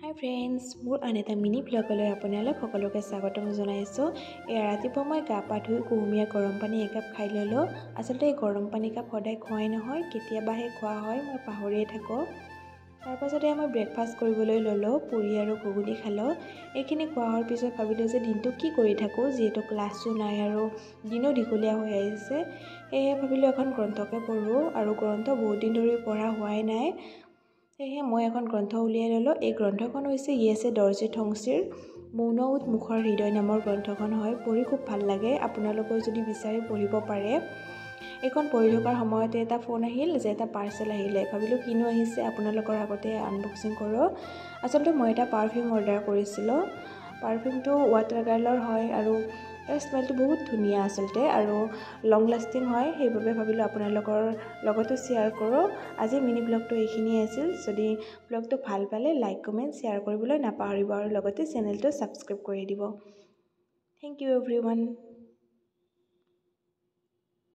হাই friends, মোৰ আন এটা মিনি ব্লগলৈ আপোনালোক সকলোকে স্বাগতম জনাইছোঁ। এয়া ৰাতিপুৱা মই গা পা ধুই কুহুমীয়া গৰম পানী একাপ খাই ল'লোঁ। আচলতে এই গৰম পানী কাপ সদায় খোৱাই নহয়, কেতিয়াবাহে খোৱা হয়, মই পাহৰিয়ে থাকোঁ। তাৰপাছতে মই ব্ৰেকফাষ্ট কৰিবলৈ ল'লোঁ, পুৰি আৰু ঘুগুনি খালোঁ। এইখিনি খোৱা হোৱাৰ পিছত ভাবিলোঁ যে দিনটো কি কৰি থাকোঁ, যিহেতু ক্লাছো নাই আৰু দিনো দীঘলীয়া হৈ আহিছে। সেয়েহে ভাবিলোঁ এখন গ্ৰন্থকে পঢ়োঁ, আৰু গ্ৰন্থ বহুত দিন ধৰি পঢ়া হোৱাই নাই। সেয়েহে মই এখন গ্ৰন্থ উলিয়াই ল'লোঁ। এই গ্ৰন্থখন হৈছে য়েছে দৰ্জী ঠংচিৰ মৌন উট মুখৰ হৃদয় নামৰ গ্ৰন্থখন হয়। পঢ়ি খুব ভাল লাগে, আপোনালোকেও যদি বিচাৰে পঢ়িব পাৰে। এইখন পঢ়ি থকাৰ সময়তে এটা ফোন আহিল যে এটা পাৰ্চেল আহিলে। ভাবিলোঁ কিনো আহিছে, আপোনালোকৰ আগতে আনবক্সিং কৰোঁ। আচলতে মই এটা পাৰফিউম অৰ্ডাৰ কৰিছিলোঁ। পাৰফিউমটো ৱাটাৰ গাৰ্লৰ হয় আৰু তাৰ স্মেলটো বহুত ধুনীয়া আচলতে আৰু লং লাষ্টিং হয়। সেইবাবে ভাবিলোঁ আপোনালোকৰ লগতো শ্বেয়াৰ কৰোঁ। আজি মিনি ব্লগটো এইখিনিয়ে আছিল। যদি ব্লগটো ভাল পালে লাইক, কমেণ্ট, শ্বেয়াৰ কৰিবলৈ নাপাহৰিব আৰু লগতে চেনেলটো ছাবস্ক্ৰাইব কৰি দিব। Thank you everyone.